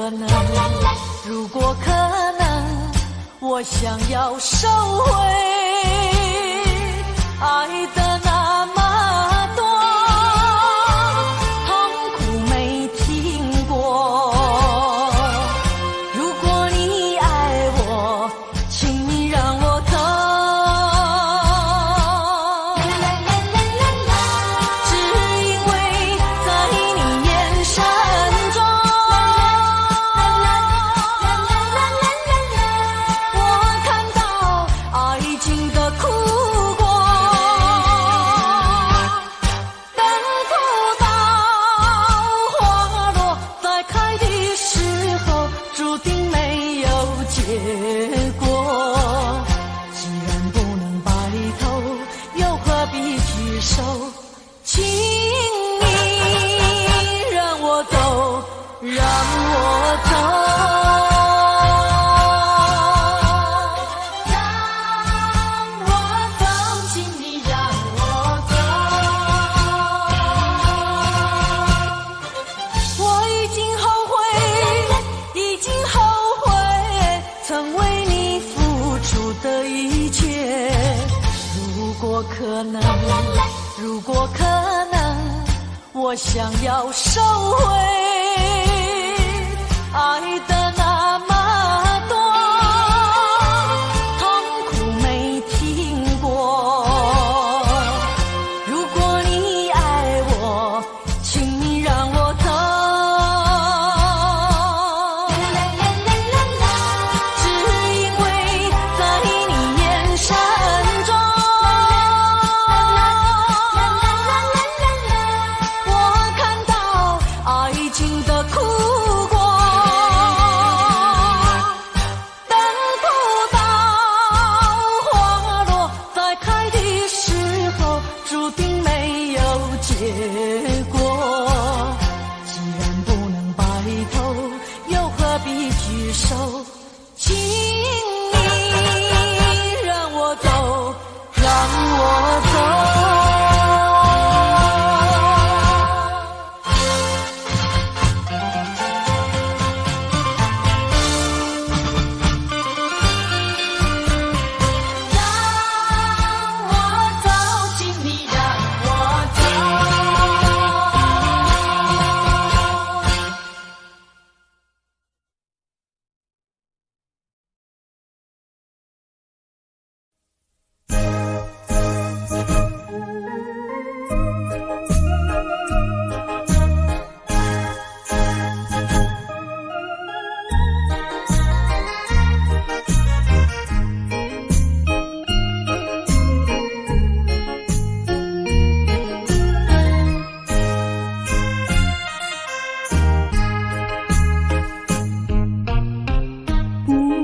可能，如果可能，我想要收回愛的那麼多，痛苦沒停過。如果你愛我，請你讓我走。只因為在你眼神中，我看到愛情的苦果。等不到花落再開的時候，注定沒有結果。既然不能白頭，又何必聚首？請你讓我走，讓我走。讓我走，請你讓我走。我已經後悔，已經後悔，曾為你付出的一切。如果可能，如果可能，我想要收回愛的那麼多，痛苦沒停過。如果你愛我，請你讓我走。只因為在你眼神中，我看到愛情的苦果。等不到花落再開的時候，注定沒有結果。既然不能白頭，又何必聚首？請你讓我走，讓我走。讓我走，請你讓我走。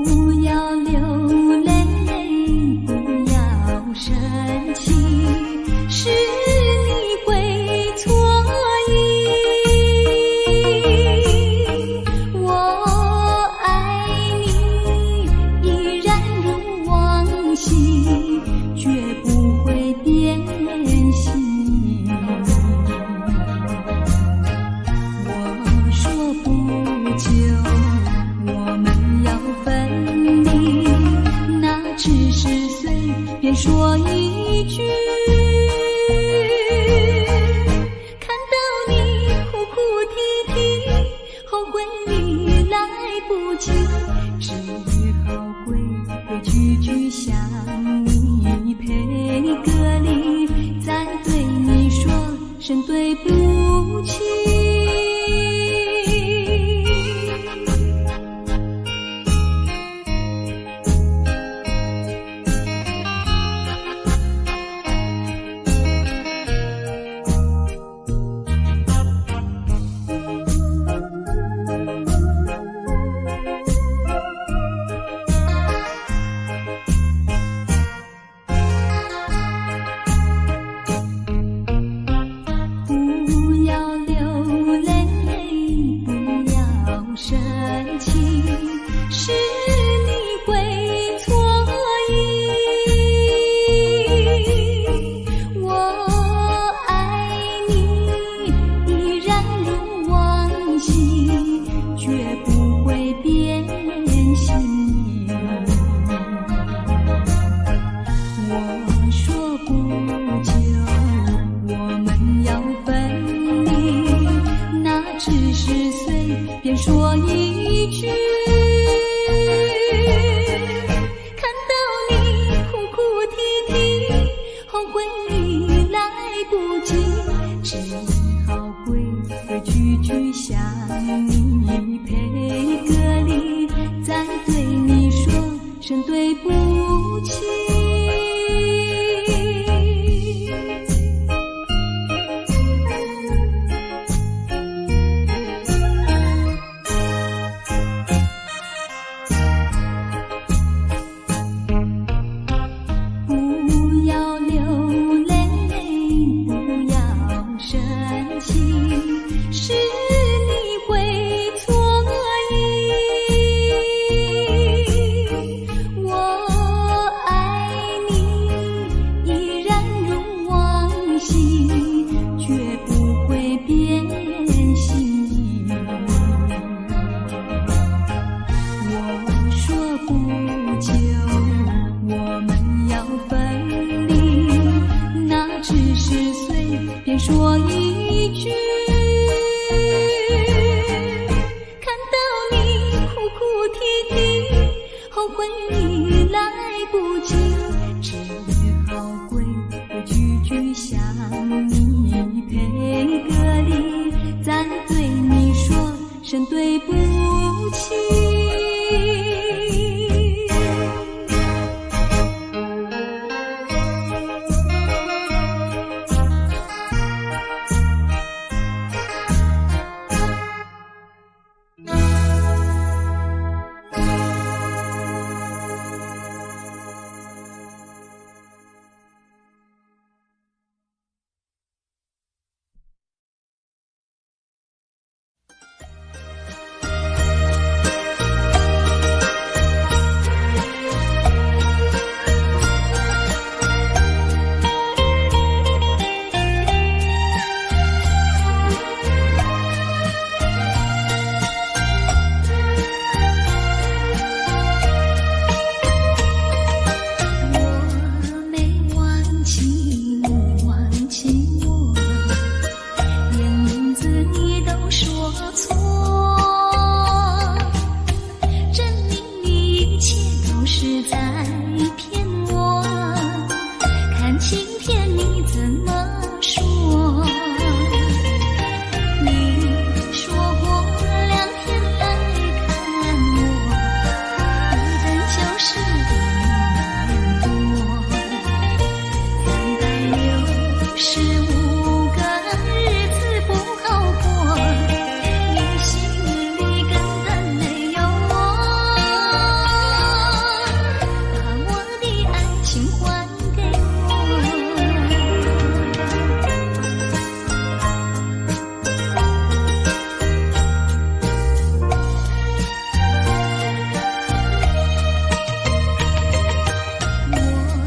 不要流淚，不要生氣，是你會錯意。我愛你，依然如往昔，絕不會變心。我說不久，我們要分離，那只是隨便說一句。看到你哭哭啼啼，後悔已來不及，只好規規矩矩向你賠個禮，再對你說聲對不起。不不久我們要分離，那只是隨便說一句。看到你哭哭啼啼，後悔已來不及，只好規規矩矩向你賠個禮，再對你說聲對不起。不要流淚，不要生氣，是你會錯意。我愛你，依然如往昔，絕不會變心意。我說不久我們要分離，那只是隨便說一句。看到你哭哭啼啼，後悔已來不及，只好規規矩矩向你賠個禮，再對你說聲對不起。我沒忘記你，忘記我，連名字你都說錯，證明你一切都是在騙我。看今天你怎麼說？你說過2天來看我，一等就是1年多，365個日子不好過，你心裡根本沒有我，把我的愛情還給我。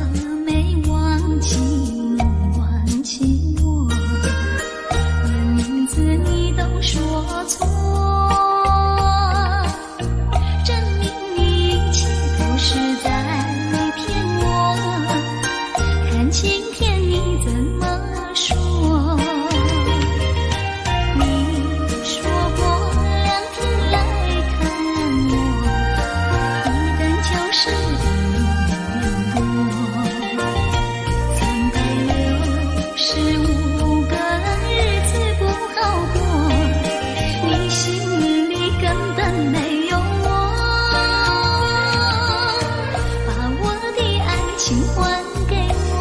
我沒忘記你，忘記我，連名字你都說錯，證明你一切都是在騙我。看今天你怎麼說？你說過2天來看我，一等就是1年多，365個日子不好過，你心裡根本沒有我，把我的愛情還給我。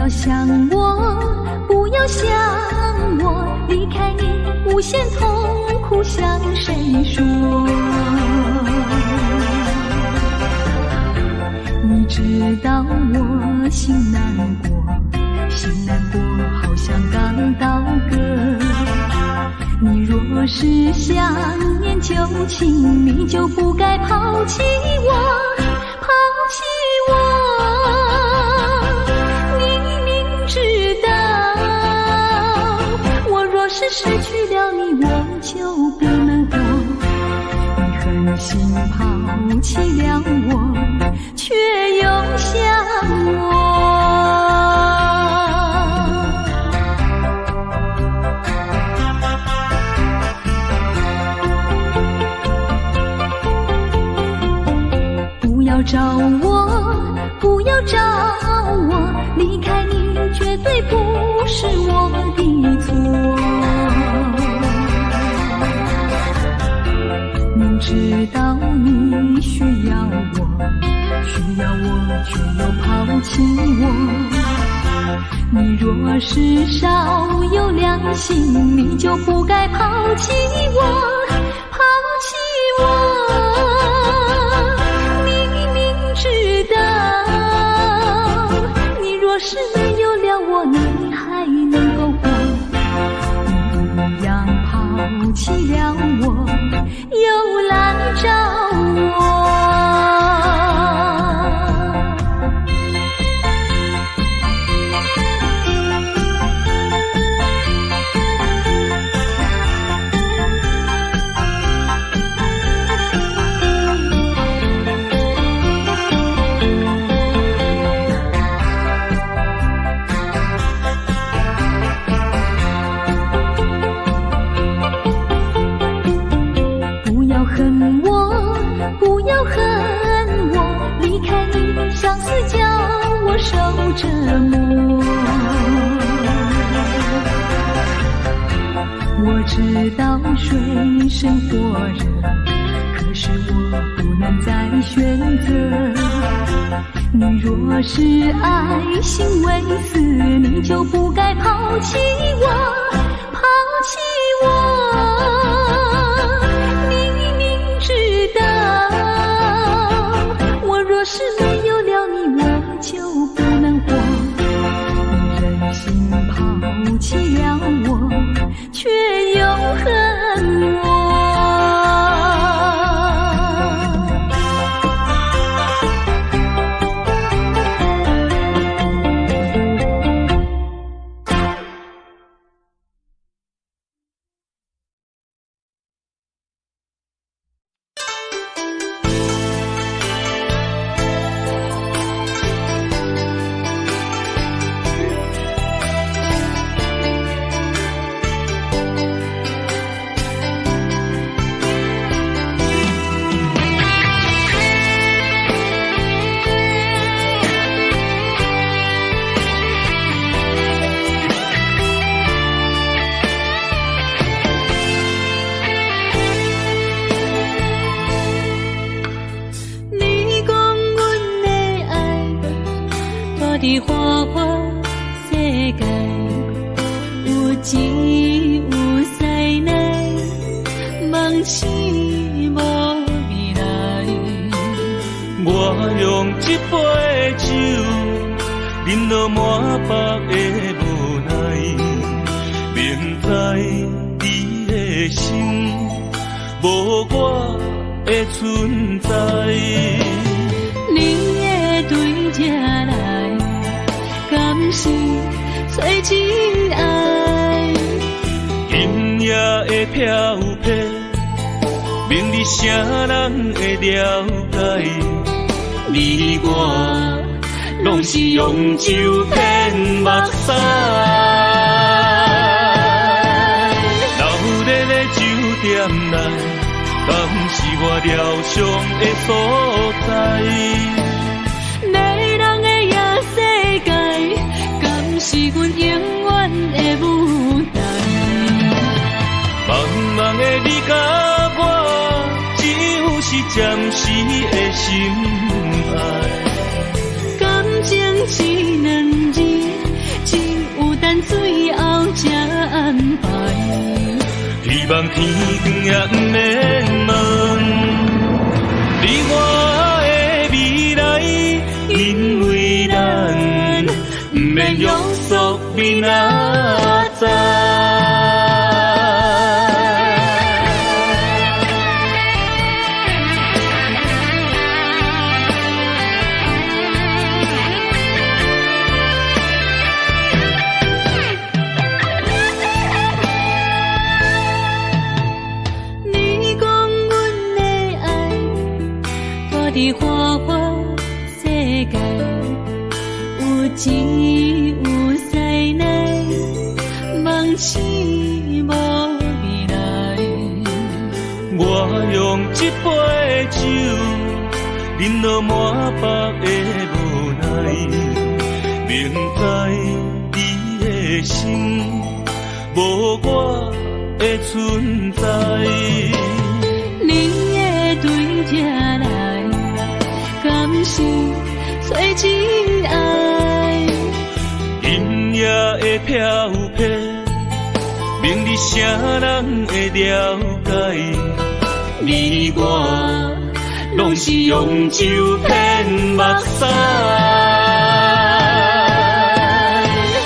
要想我，不要想我，離開你無限痛苦向誰說？你知道我心難過，心難過，好像剛刀割。你若是想念舊情，你就不該拋棄我，拋棄我。你明知道，我若是失去了你，我就不能活。你狠心拋棄了我，卻又想我。不要找我，不要找我，離開你絕對不是我的錯。明知道你需要我，需要我卻又拋棄我。你若是少有良心，你就不該拋棄我，拋棄我。你明知道，你若是沒有了我，你還能夠活？你一樣拋棄了我，又來找我。不要恨我，不要恨我，離開你相思叫我受折磨。我知道水深火熱，可是我不能再選擇。你若是愛心未死，你就不該拋棄我，拋棄我。你明知道，我若是沒有了你，我就不能活。你忍心拋棄了我，卻又恨我。你講阮的愛蹛佇花花世界，有錢有師奶，夢醒無未來。我用這杯酒，飲到滿腹的無奈，明知你的心無我的存在。你會對這來，敢是找真愛？今夜的飄泊，明日啥人會了解？你我攏是用酒騙目屎。鬧熱的酒店內，敢是我療傷的所在？迷人的夜世界，敢是阮永遠的舞台？茫茫的你佮我，只有是暫時的心愛。感情這兩字，希望天光也毋免問，你我的未來，因為咱毋免約束明仔載。你講阮的愛，蹛佇花花世界，有錢有勢內，夢醒無未來。我用這杯酒，飲到滿腹的無奈，明知你的心無我的存在。你會對這來，敢是找真愛？今夜的飄泊，明日誰人會了解？你我攏是用酒騙目屎。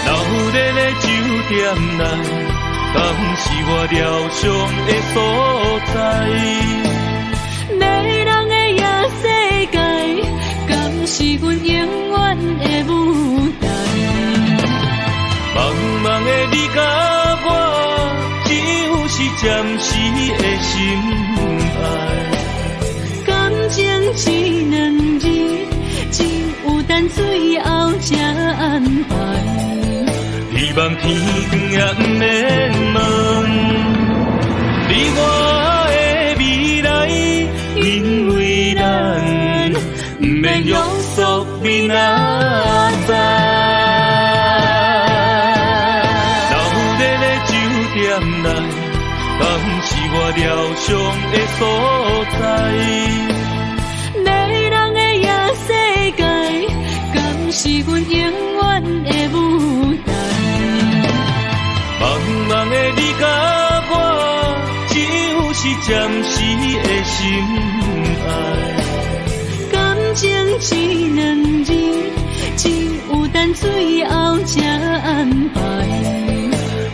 鬧熱的酒店內，敢是我療傷的所在？迷人的夜世界，敢是阮永遠的舞台？茫茫的你佮我，只有是暫時的心愛。感情這兩字，只有等最後才安排。希望天光也毋免問，你我的未來，因為咱毋免約束明仔載。鬧熱的酒店內，敢是我療傷的所在？迷人的夜世界，敢是阮永遠的舞台？茫茫的你佮我，只有是暫時的心愛。感情這兩字，只有等最後才安排。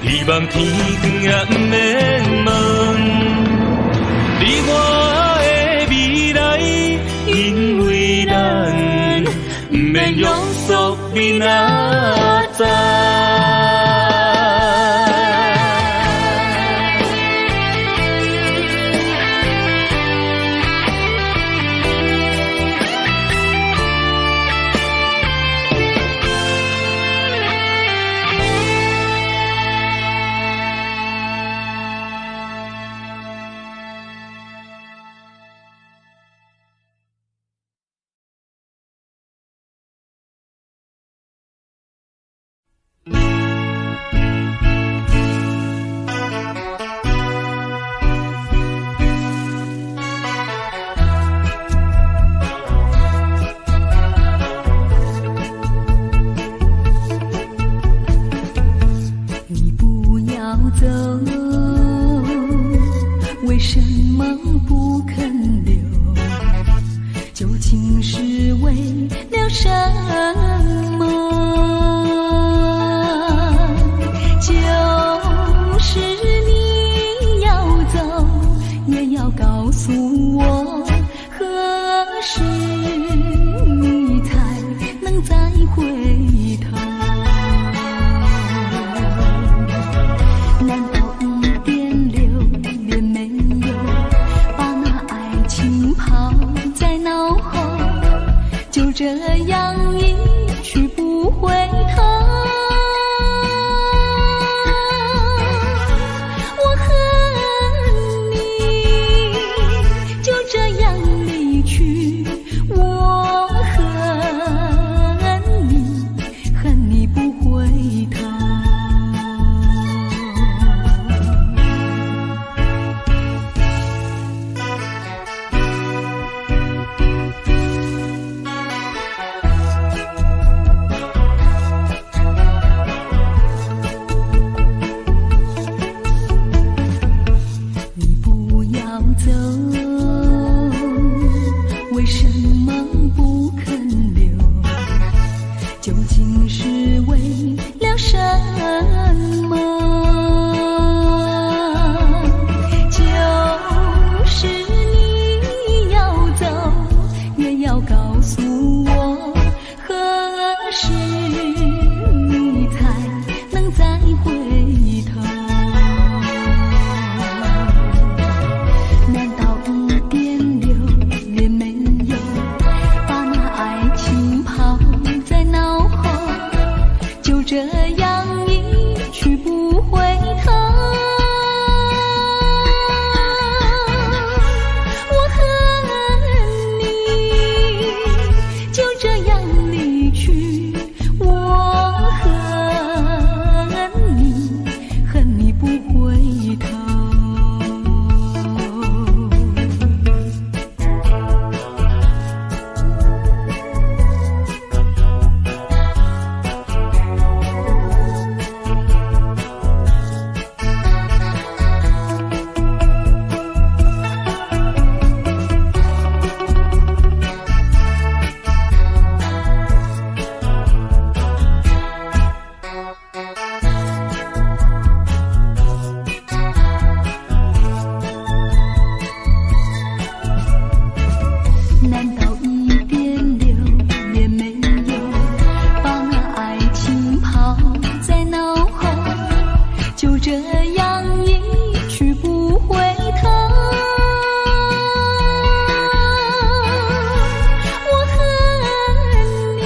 希望天光也毋免問，你我的未來，因為咱毋免約束明仔載。你不要走，為什麼不肯留？究竟是為了什麼？就是你要走，也要告訴我，何時你才能再回頭？難道一點留戀沒有，把那愛情拋在腦後，就這樣一麼？就是你要走，也要告訴我何時你才能再回頭？難道一點留戀沒有？把那愛情拋在腦後，就這樣一去不回頭。我恨你，就這樣離去。我恨你，恨你不回頭。難道一點留戀沒有？把那愛情拋在腦後，就這樣一去不回頭。我恨你，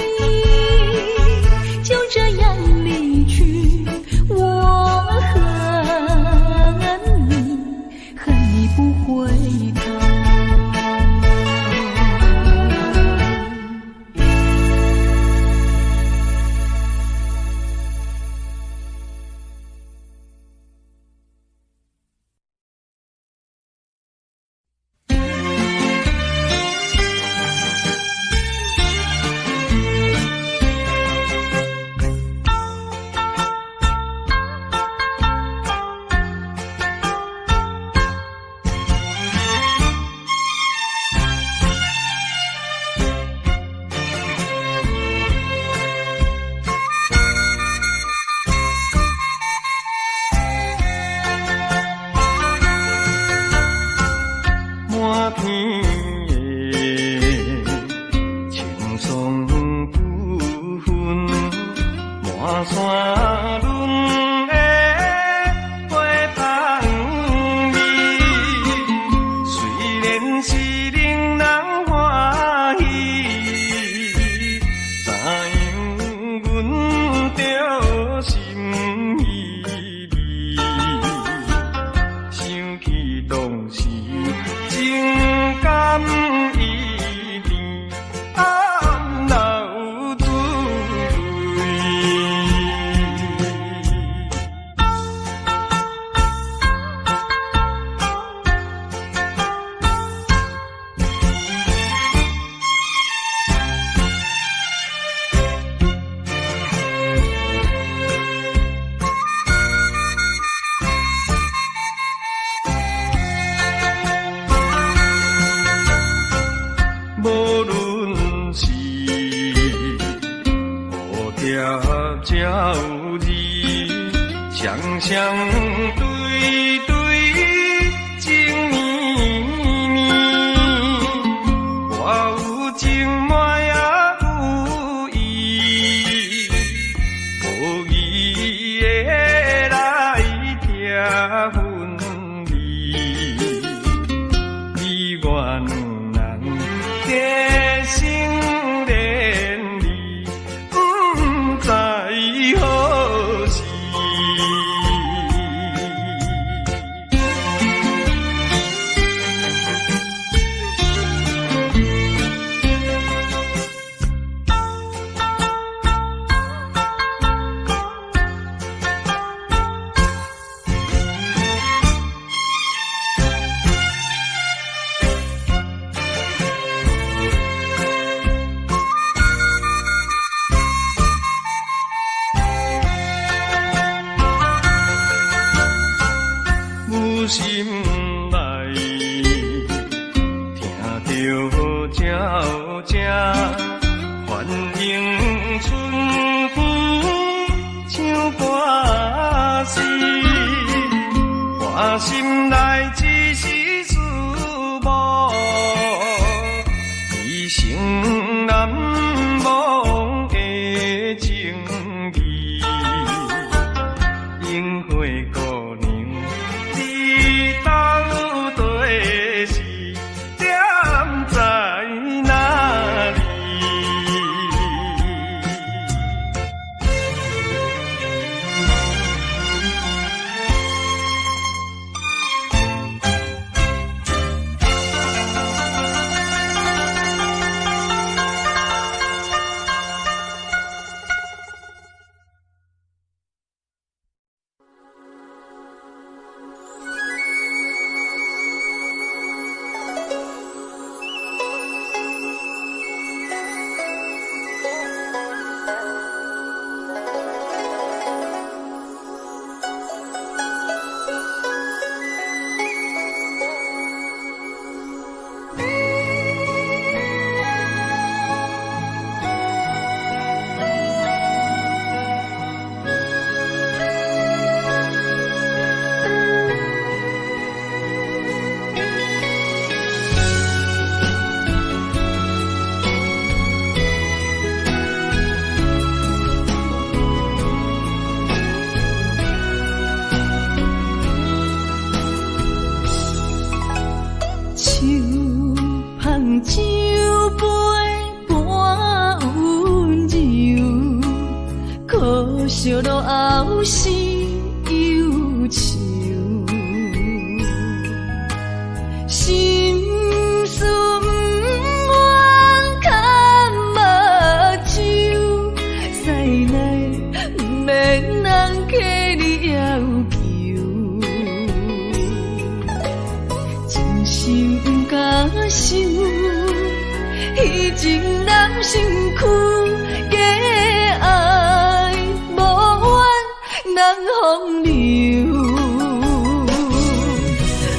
就這樣離去。我恨你，恨你不回頭。滿天的青霜浮雲，滿山崙的花香味。雖然是令人歡喜，怎樣阮著心意味？想起當時情甘意甜，暗流珠淚。無論是蝴蝶鳥兒，雙雙對對情綿綿，我有情嘛也有意，無義的來拆分離，你我兩人結成連理，不知何時。有心內聽著鳥聲，歡迎春風唱歌。是看心內一絲思慕，一生難忘的情義。櫻花姑娘，你到底是踮在哪裡？手捧酒杯半溫柔，可惜落後是憂愁。心事毋願崁目睭，屎奶毋免人替你要求。真心毋敢收，彼情人身軀，假愛無怨難風流。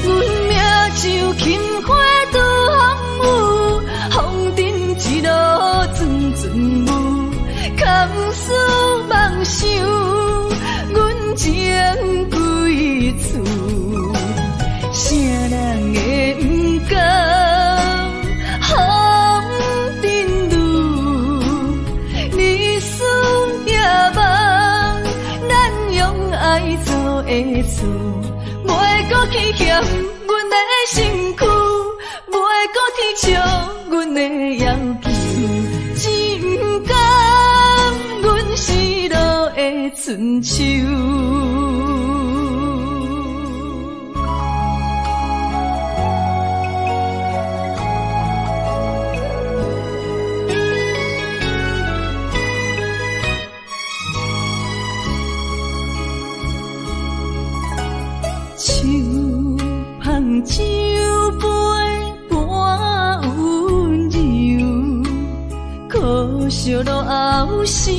阮命像琴花拄風雨，風塵一路陣陣霧，空思妄想，阮情歸處。啥人會毋甘風塵女？你思夜夢，咱用愛做的厝，袂閣去嫌阮的身軀，袂閣去笑阮的要求，只毋甘阮失落的春秋。手捧酒杯半溫柔，可惜落後是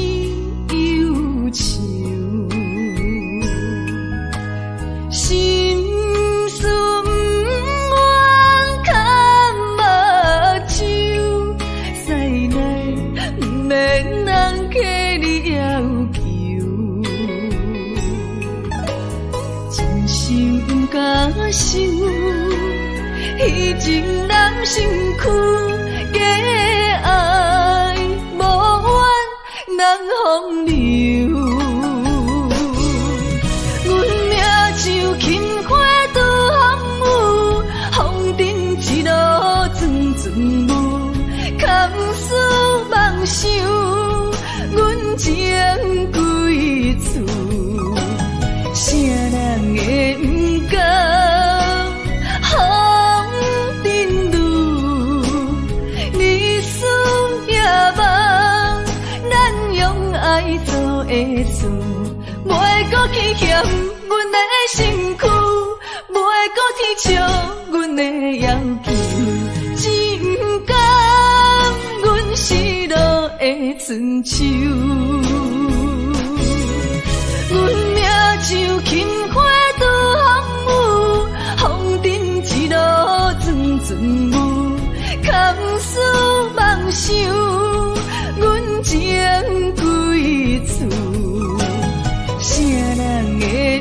憂愁。心事毋願崁目睭，屎奶毋免人替你要求。真心毋敢收，彼情人身軀，假愛無怨難風流。阮命像琴花拄風雨，風塵一路陣陣霧，空思妄想，阮情歸處。啥人會毋甘風塵女？你思夜夢，咱用愛做的厝，袂閣去嫌阮的身軀，袂閣去笑阮的要求，只毋甘阮失落的春秋。阮命像琴花拄風雨，風塵一路陣陣霧，空思妄想，阮情歸處。啥人會毋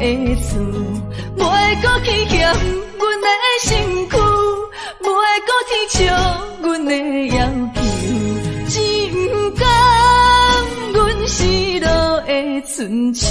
的厝，袂閣去嫌阮的身軀，袂閣啼笑阮的要求，只毋甘阮失落的春秋。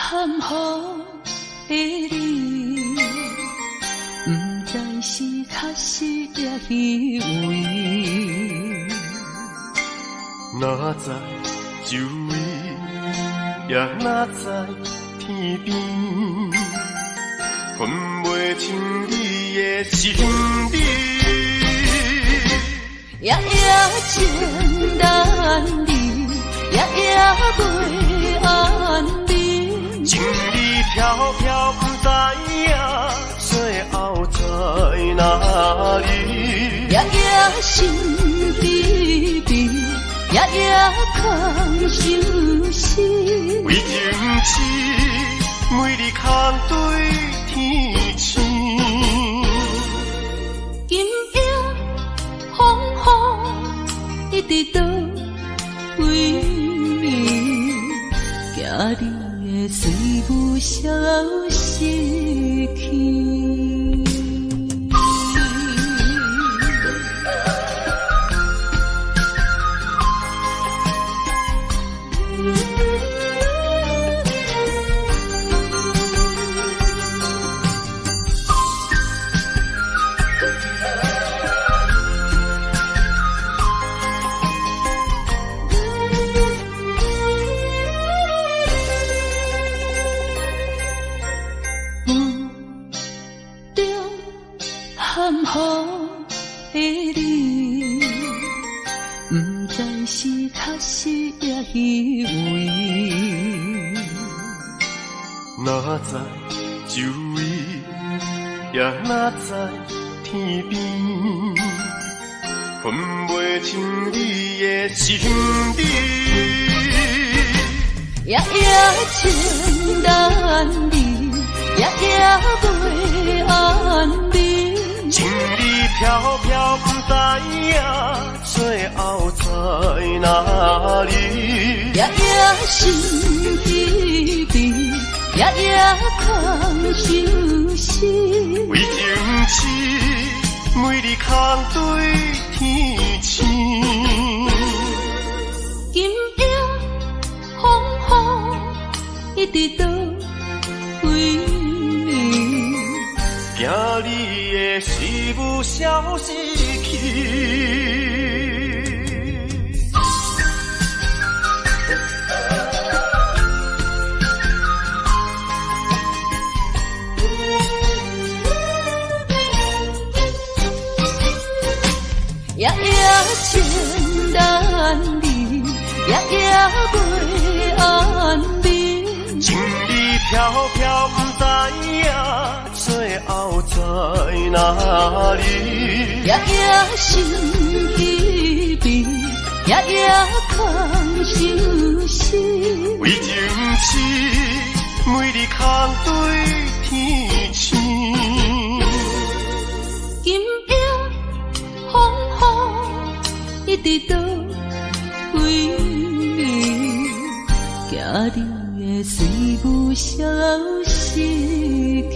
含糊的你，毋知是確實抑虛偽。哪知周圍，也哪知天邊，分袂清你的心理。夜夜情難離，夜夜袂安眠。情理飄飄不知影，最後在哪裡？夜夜心疲疲，夜夜空相思。為情痴，每日空對天星。今夜風雨一直倒位，驚你會隨霧消失去。夢中含糊的你，毋知是確實抑虛偽。哪知周圍，也哪知天邊，分袂清你的心理。夜夜情難離，夜夜袂安眠。情理飄飄不知影，最後在哪裡？夜夜心疲疲，夜夜空相思。為情痴，每日空對天星。今夜風雨一直倒位，驚你的思霧消失去。夜夜情難離，夜夜袂安眠。情理飄飄不知影，最後在哪裡？夜夜心疲疲，夜夜空相思。為情痴，每日空對天星。今夜風雨一直倒位，驚你會隨霧消失去。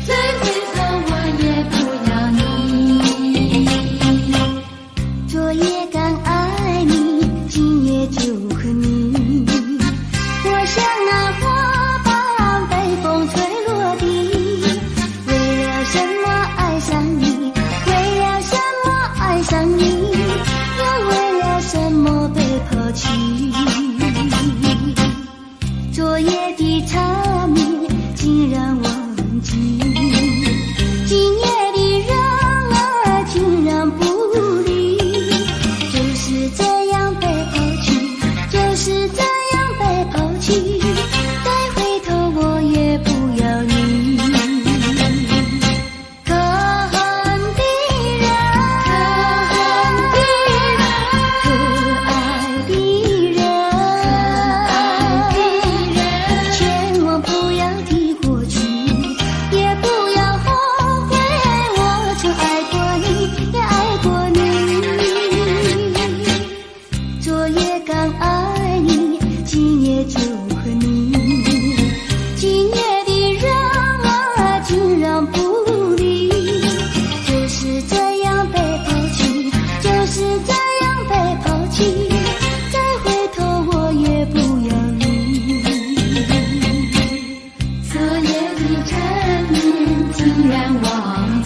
再回頭我也不要你，昨夜剛愛你，今夜就恨你。我像那花瓣被風吹落地，為了什麼愛上你？為了什麼愛上你？又為了什麼被拋棄？昨夜的纏綿竟讓忘記，今夜的人兒竟然不理，就是這樣被拋棄，就是這樣被拋棄，再回頭我也不要你。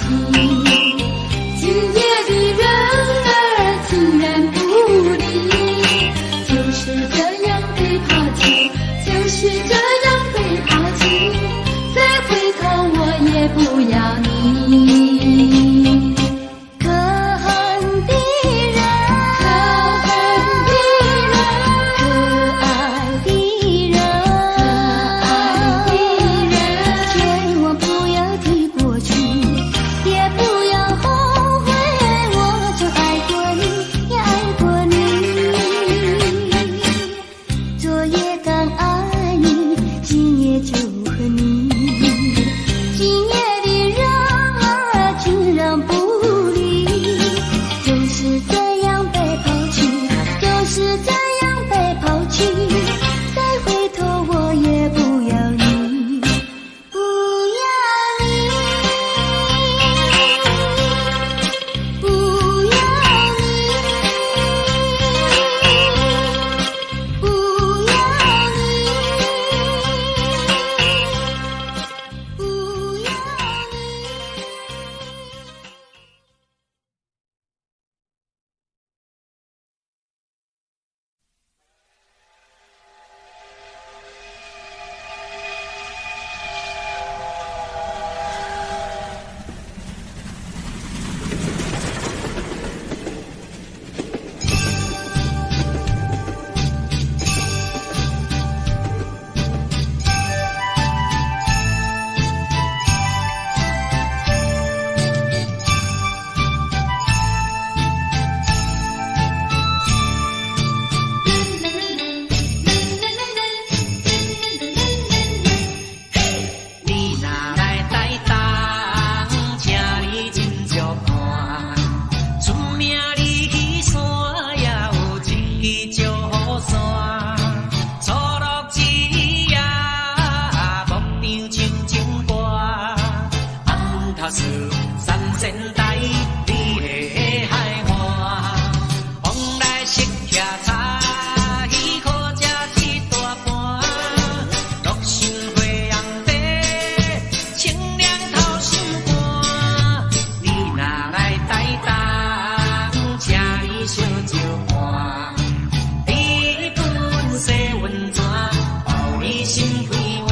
今夜的人兒竟然不離，就是這樣被拋棄，就是這樣被拋棄，再回頭我也不要你。可恨的人，可恨的人，可愛的人，可愛的人，千萬不要提過去，也不要後悔，我曾愛過你，也愛過你。昨夜剛愛你，今夜就恨你。今夜的人兒竟然不離，就是這樣被拋棄，就是這樣被拋棄，再回頭我也不要你，不要你，不要你，不要你，不要你。你若來台東，請你斟酌看，出名的山也有一支石虎山，错落一夜，牧場像情歌，暗頭是三仙台，美麗的海岸，風來熟徛柴，好食一大盤，樂心花紅茶，清涼透心肝。你若來台東，請你小招看，日本洗溫泉，包你心快活。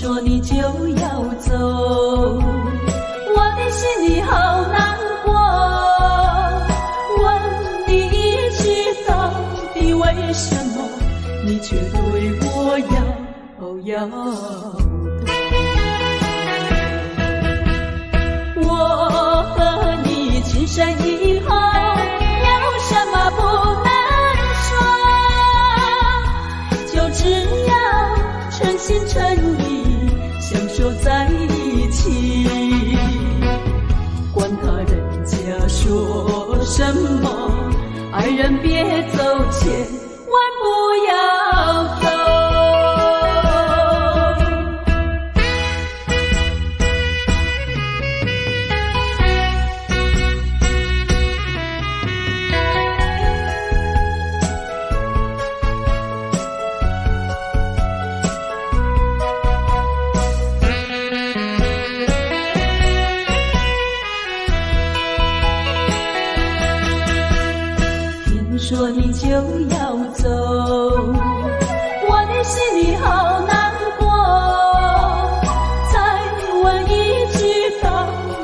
說你就要走，我的心裡好難過。問你一句，到底為什麼你卻對我搖搖頭？我和你情深以後，有什麼不能說？就只要誠心誠意相守在一起，管他人家說什麼，愛人別走，千萬不要走。聽說你就要走，我的心裡好難過。再問一句，到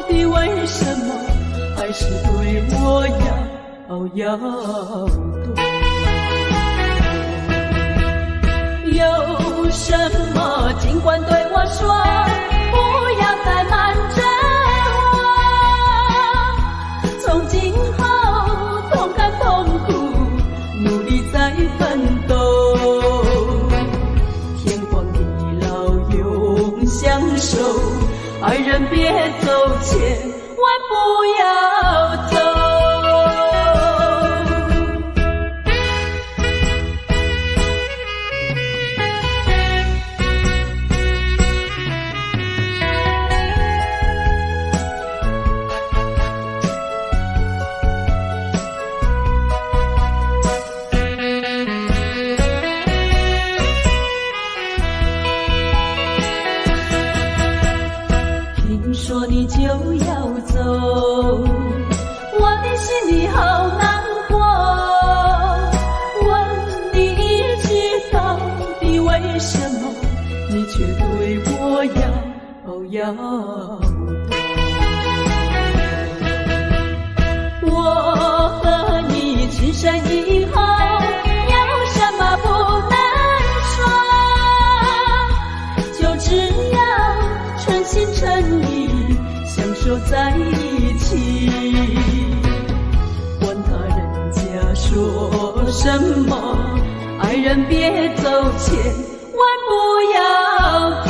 底為什麼還是對我搖搖頭？有什麼盡管對我說，不要再瞞著我。從今後同甘同苦，努力再奮鬥。天荒地老永相守，愛人別走，千萬不要走。聽說你就要走，我的心裡好難過。問你一句，到底為什麼你卻對我搖搖頭？我和你情深以後，有什麼不能說？就只要誠心誠意相守在一起，管他人家說什麼，愛人別走，千萬不要走。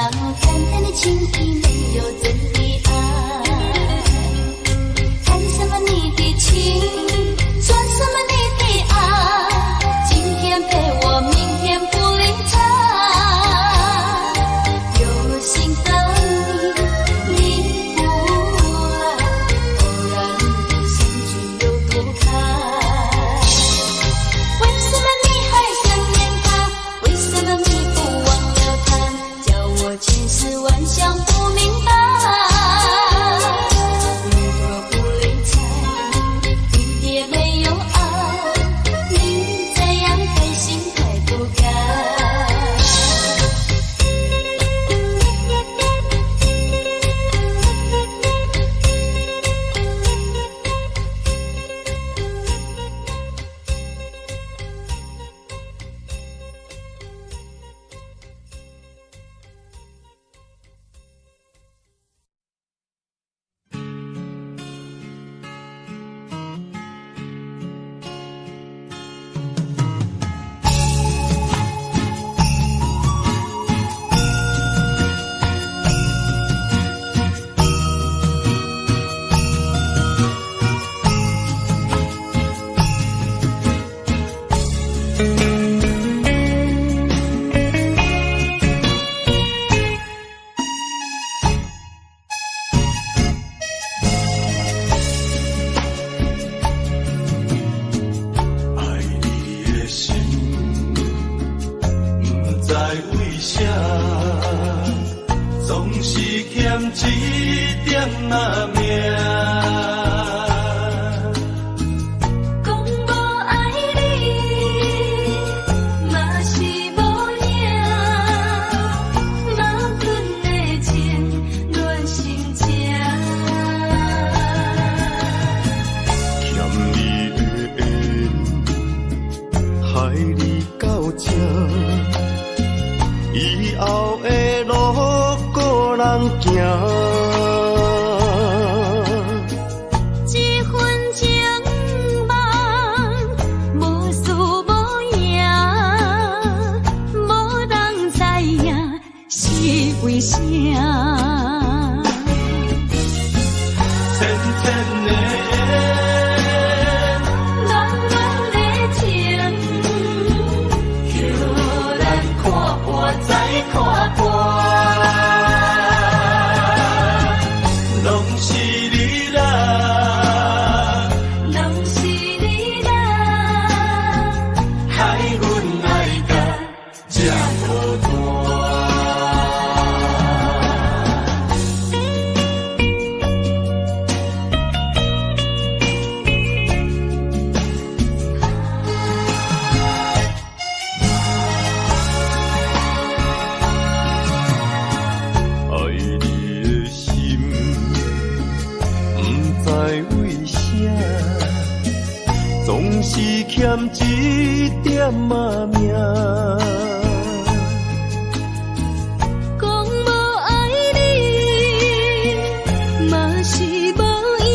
淡淡的情意沒有真的愛。談什麼你的情，說什麼你的愛，今天陪我，明天不理睬。有心等你，你不來，偶然的相聚有多開？為什麼你還想念他？為什麼你不忘了他？叫我千思萬想不明白。如果不理睬，你也沒有愛，你怎樣開心開不開？愛你的心，毋知為啥，總是欠一點仔命。講無愛你，嘛是無影，矛盾的情，亂心情。欠你的緣，害你到這，以後的路孤人行。這份情網，無輸無贏，無人知影是為啥。淺淺的緣，暖暖的情，予咱看破再看破，攏是你啦，攏是你啦，害阮愛甲這孤單。愛你的心，毋知為啥，總是欠一點仔命。講無愛你，嘛是無影，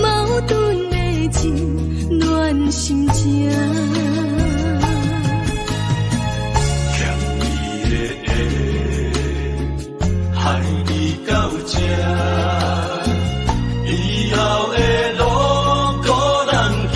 矛盾的情，亂心情。欠你的緣，害你到這，以後的路孤人行。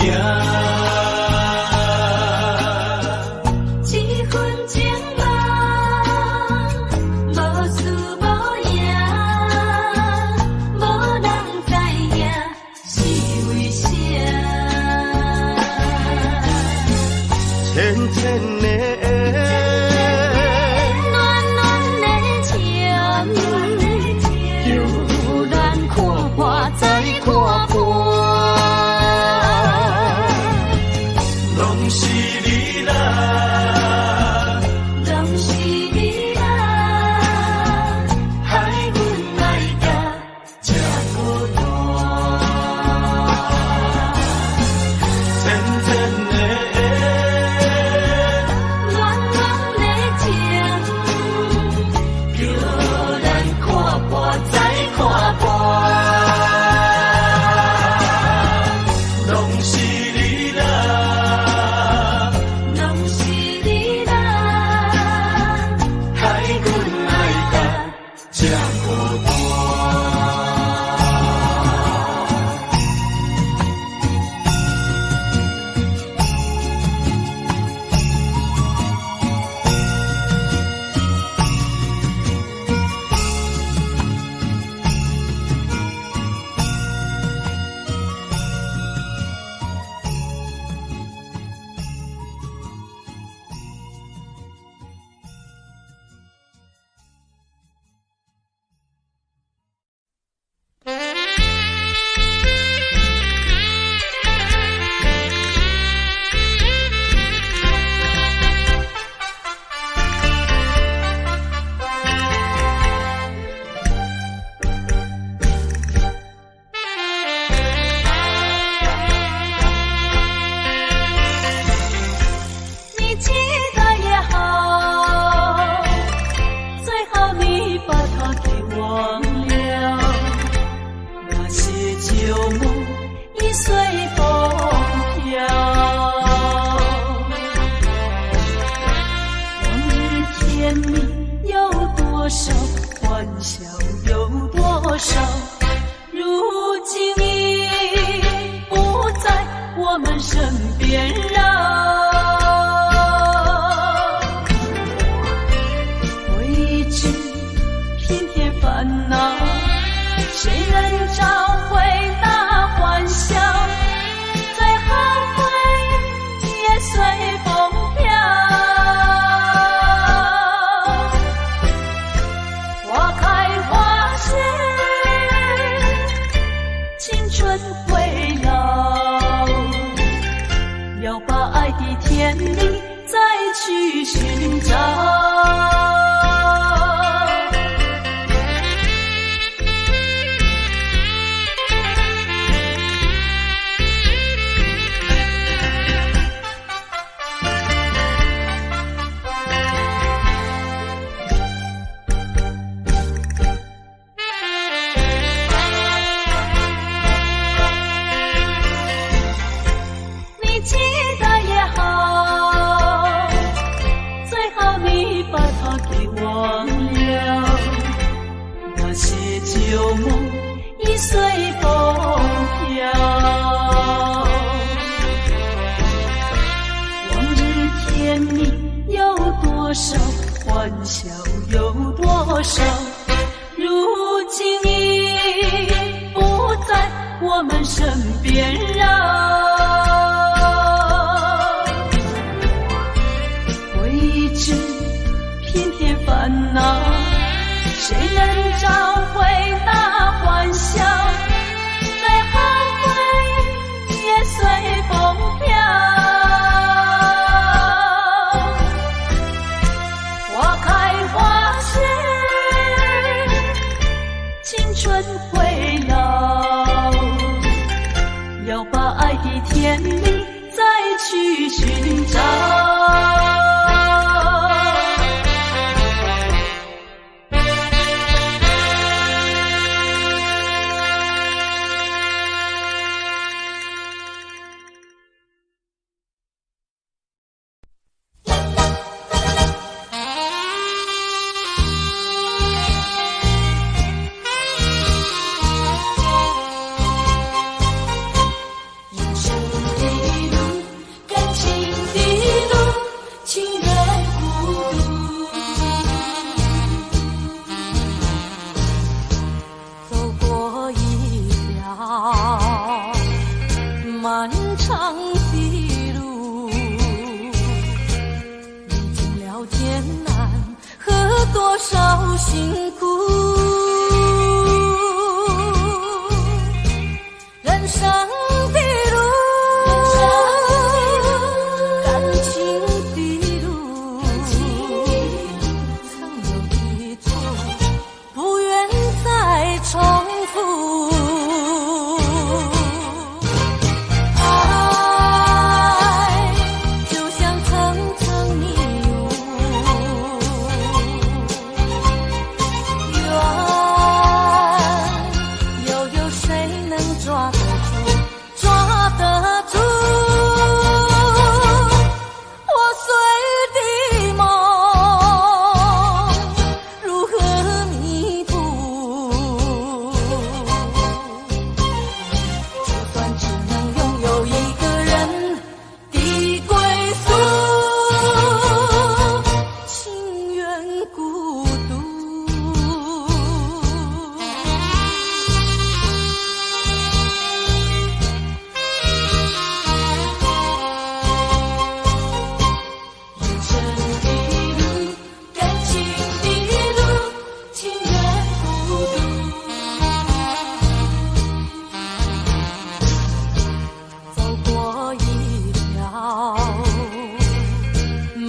甜蜜再去尋找。你記得也好，最好你把它給忘了。那些舊夢已隨風飄，往日甜蜜有多少，歡笑有多少，如今已不在我們身邊繞。回憶只偏偏煩惱，誰能找回那歡笑？最後回憶也隨風飄。花開花謝，青春會老，要把愛的甜蜜再去尋找。人生的路，感情的路，情願孤獨。走過一條漫長的路，歷經了艱難和多少辛苦。人生的路，感情的路，曾有的錯，不願再重複。愛就像層層迷霧，緣又有誰能抓得住？抓得住？破碎的夢如何彌補？就算只能擁有一個人的歸宿，情願孤獨。人生的路，感情的路，情願孤獨。走過一條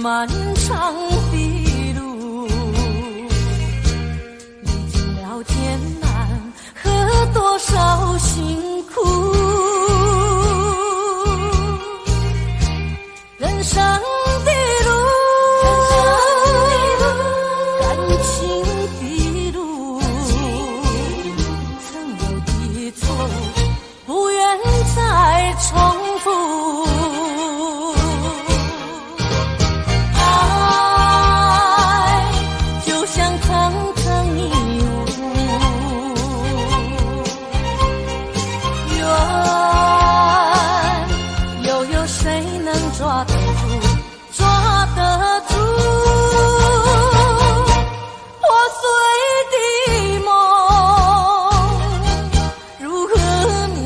漫長的路，歷經了艱難和多少辛苦。人生的路，感情的路，曾有的錯，不願再重複。愛就像層層迷霧，緣又有誰能抓得住？抓得住？破碎的夢如何彌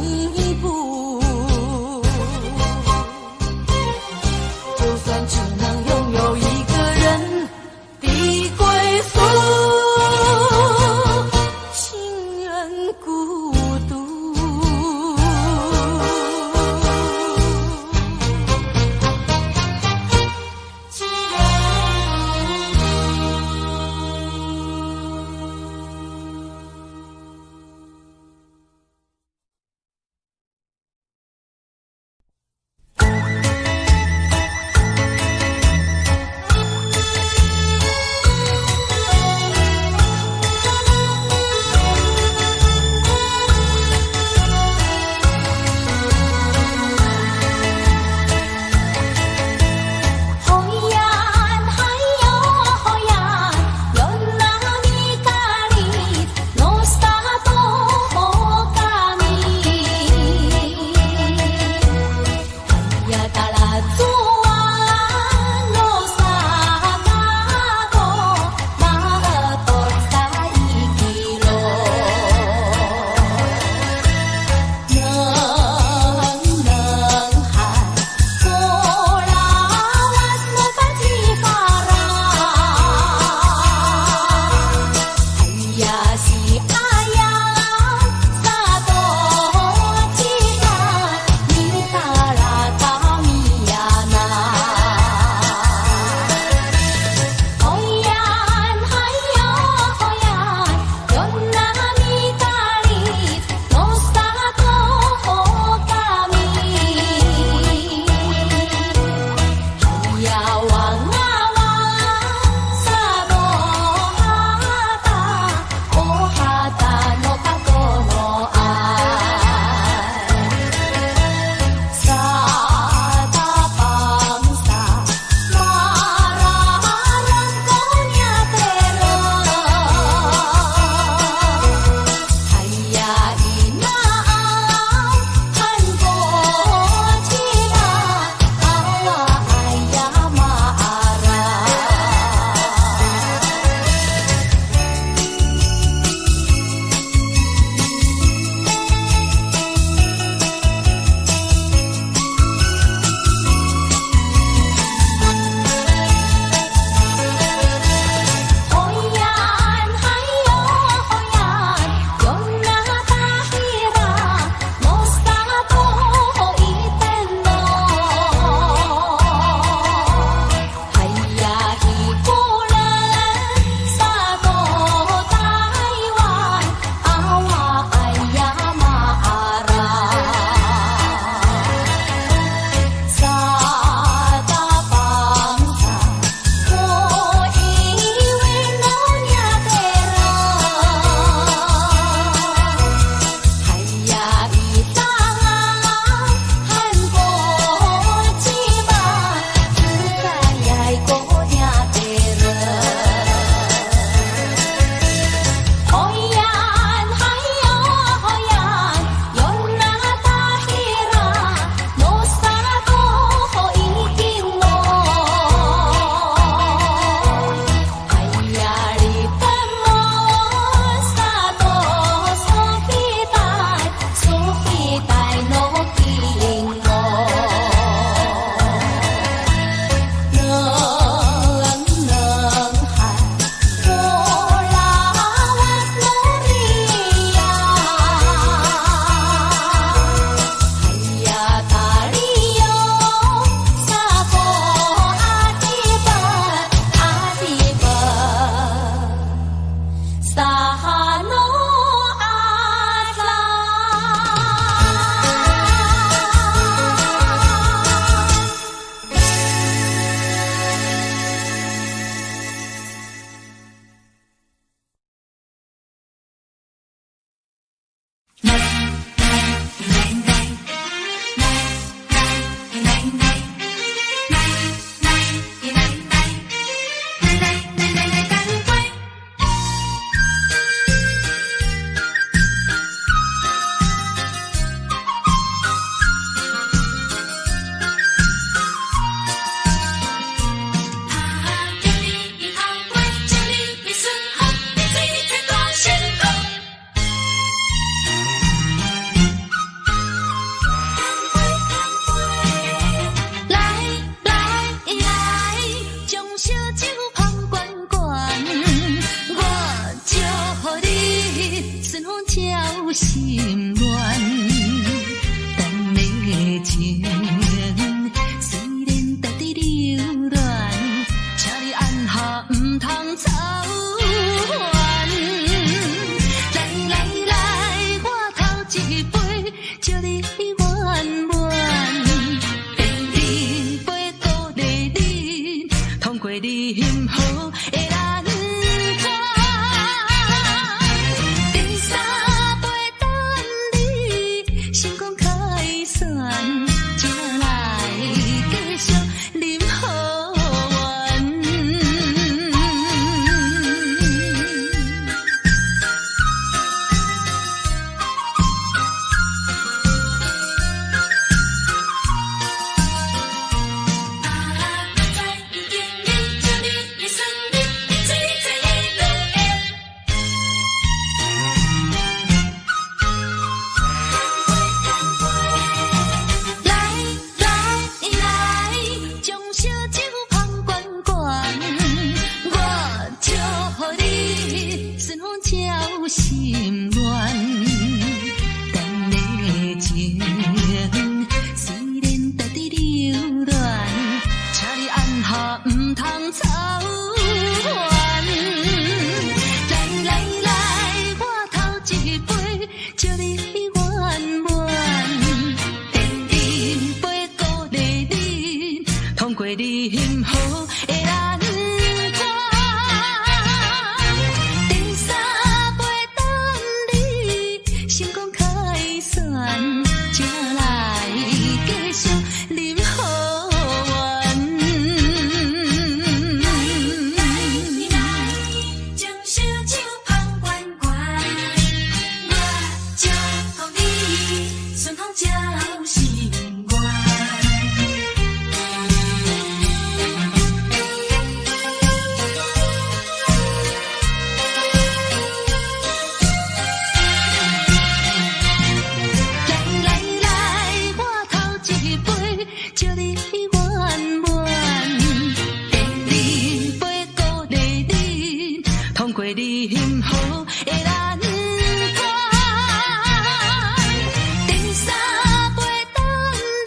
補？就算只能擁有一個人的歸宿。心愿。咱的情雖然值得留戀，請你按下毋通走遠。來來來，我頭一杯，祝你圓滿。第二杯鼓勵你，通過任何的難關。第三杯等你成功凱旋，才來繼續啉好緣。來來來，將燒酒捧懸懸，我祝予你順風交心願。咱的情雖然值得留戀，請你按下毋通走遠。來來來，我頭一杯，祝你圓滿。第二杯鼓勵你，通過任何的難關。第三杯等你成功凱旋，才來繼續啉好緣。來來，將燒酒捧懸懸，我祝福你順風交心願。來來來，我頭一杯，祝你圓滿。第二杯鼓勵你，通過任何的難關。第三杯等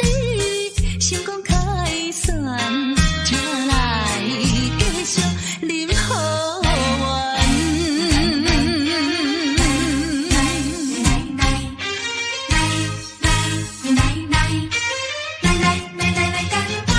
你成功凱旋，才來繼續啉好緣。來來來來來來來乾杯！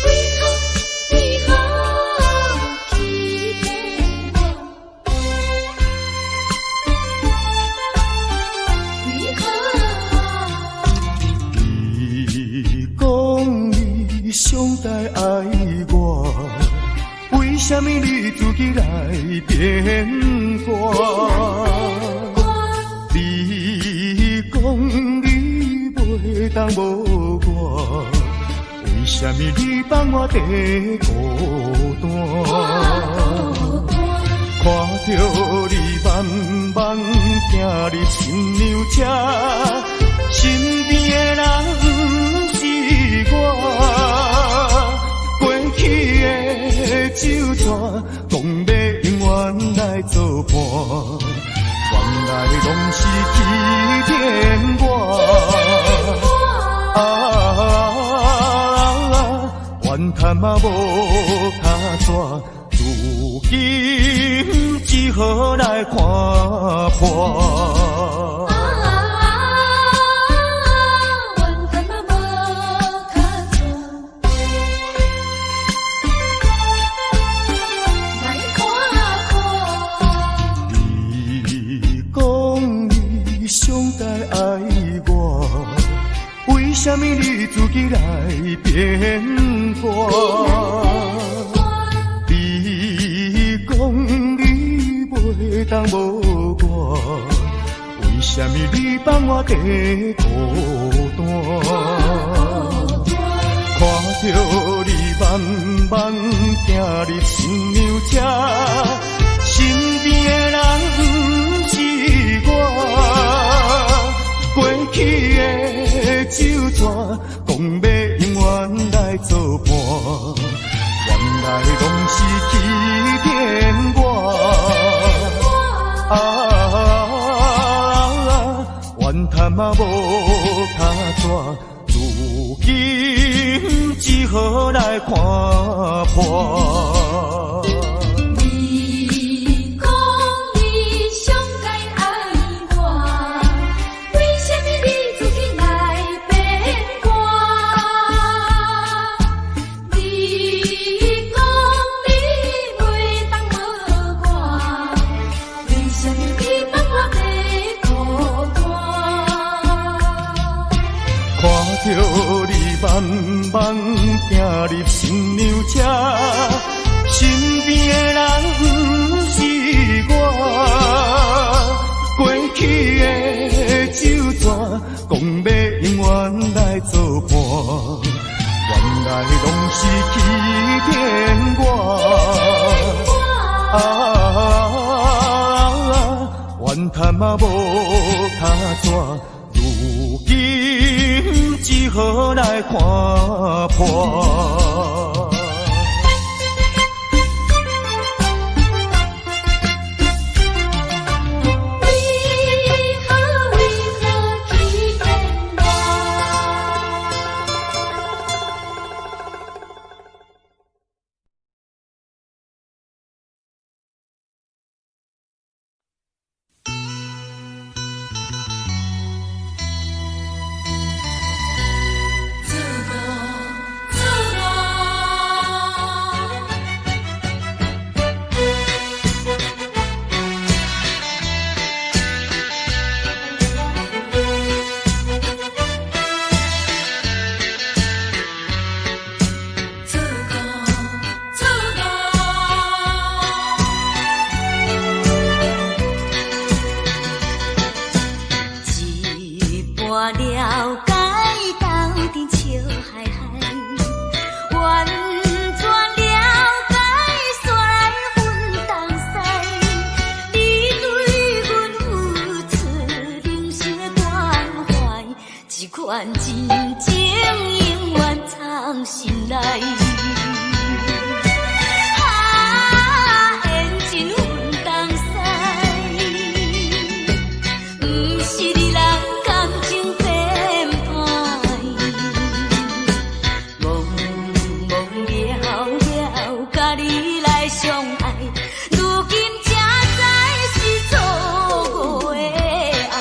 為何為何欺騙我？為何？你講你上界愛我，為啥物你自己來變卦？你講你袂當無我，為啥物你放我佇孤單？看著你慢慢行入新娘車，身邊的人毋是我。過去的酒桌，講欲永遠來做伴，原來攏是欺騙我。啊，怨嘆嘛無跤紙，如今只好來看破。啊，怨嘆嘛無跤紙，來看破。你講你上界愛我，為啥物你自己來變卦？你講你袂當無我，為啥啥物你放我伫孤單？看著你慢慢行入新娘車，身邊的人毋是我。過去的酒饌，講欲永遠來做伴，原來攏是欺騙我。啊，怨嘆嘛無跤紙，如今只好來看破。你講你上佳愛我，為啥物你自己來變卦？你講你袂當無我，為啥物你放我佇孤單？看著你慢慢行入新娘車，身邊的人毋是我。過去的酒饌，講欲永遠來做伴，原來攏是欺騙我。啊，怨嘆嘛無跤紙，如今只好來看破。為何為何欺騙我？做夢做夢。做夢做夢。一半了解，鬥陣笑嘻嘻，完全了解，煞來分東西。你對阮付出人生的關懷，這款真情永遠藏心內。啊，緣盡分東西。毋是你人感情變歹，懵懵了了，佮你來相愛，如今才知是錯誤的愛。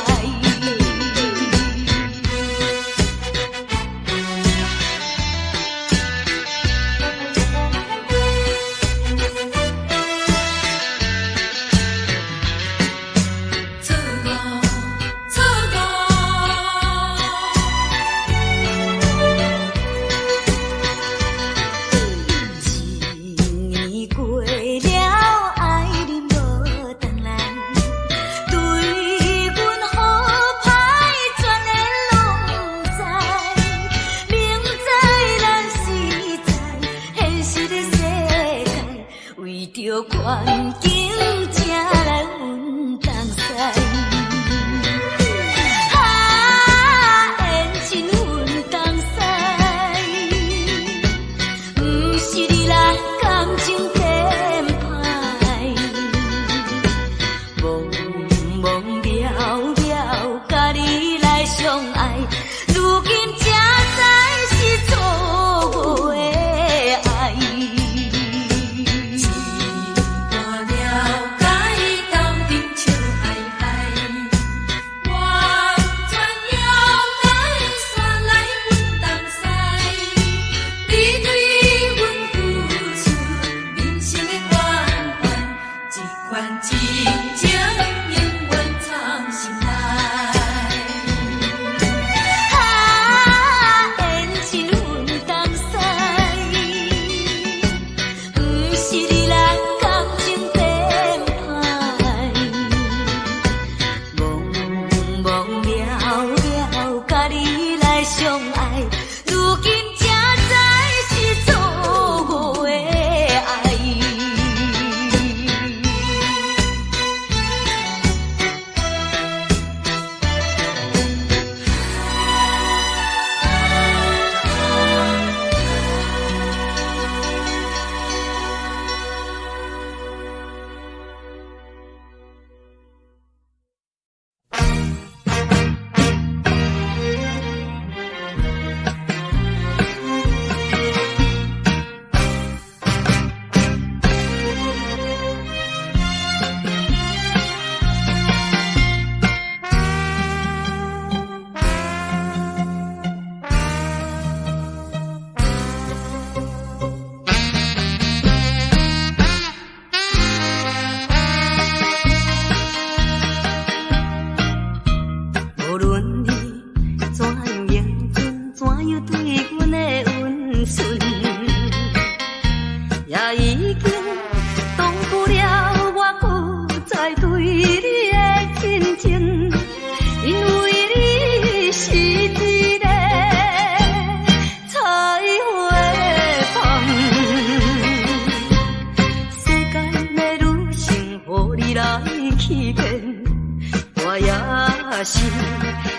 是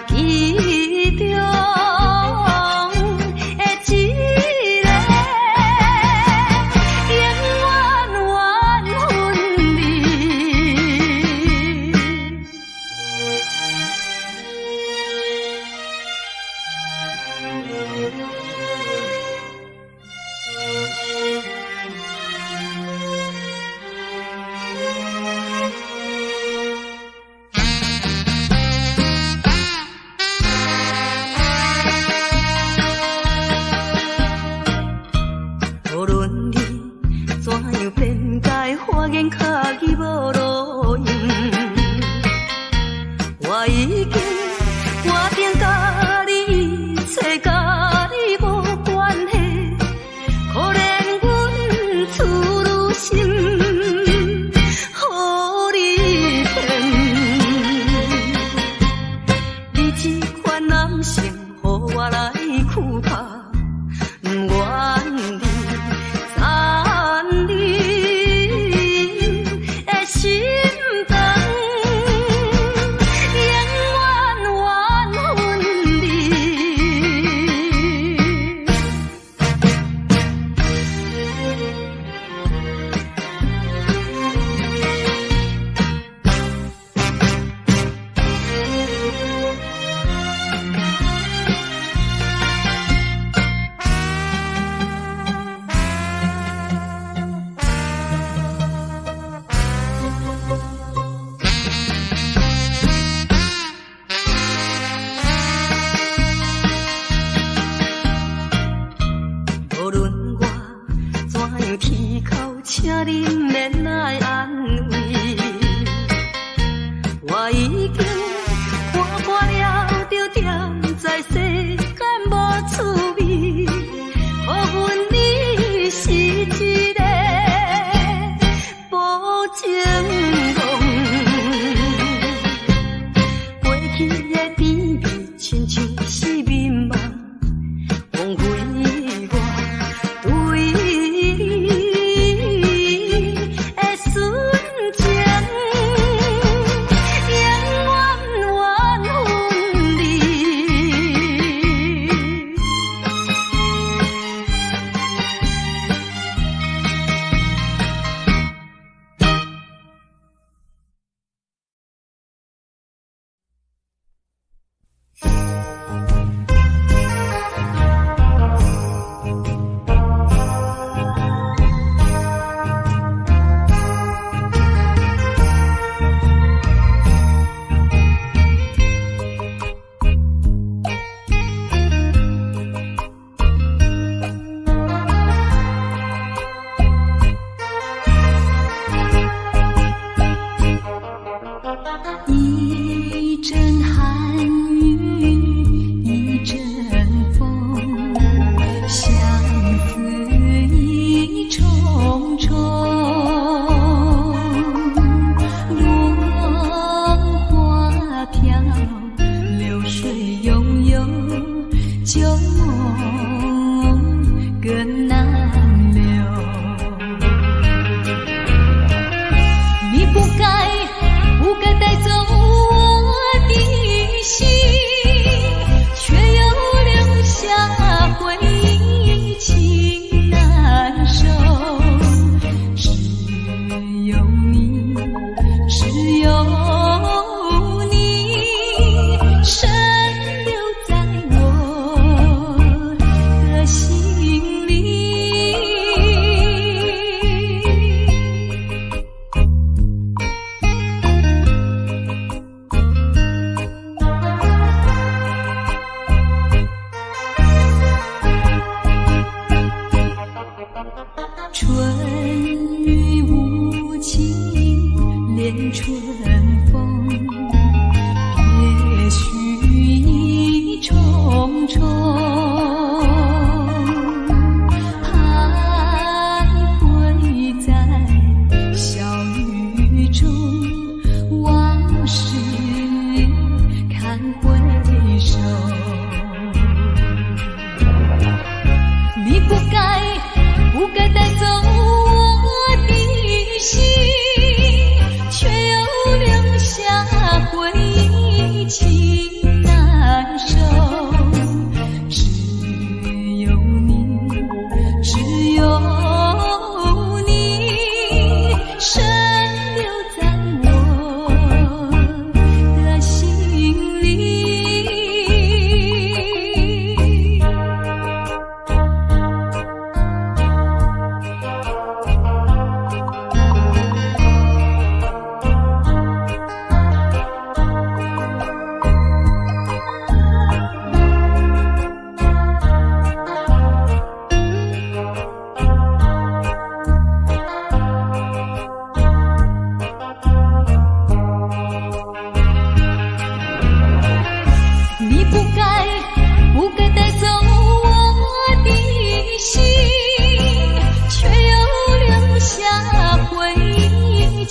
其中的一个，永遠緣分你。無論你怎樣辯解，法言巧語無路用。我已經決定佮你一切佮你無關係，可憐阮處女心，予你騙。你這款男性，予我來苦拍，毋願你殘忍的心腸，永遠緣分你。無論我怎樣啼哭，請你毋免來安慰。我已經看破了，就踮在世間無趣味。予阮你是一個無情戇，過去的甜蜜親像是眠夢，枉費我對你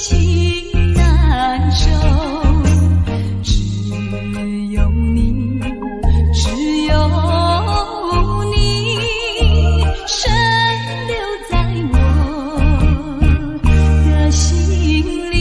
情難收。只有你，只有你，深留在我的心裡。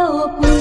著肥。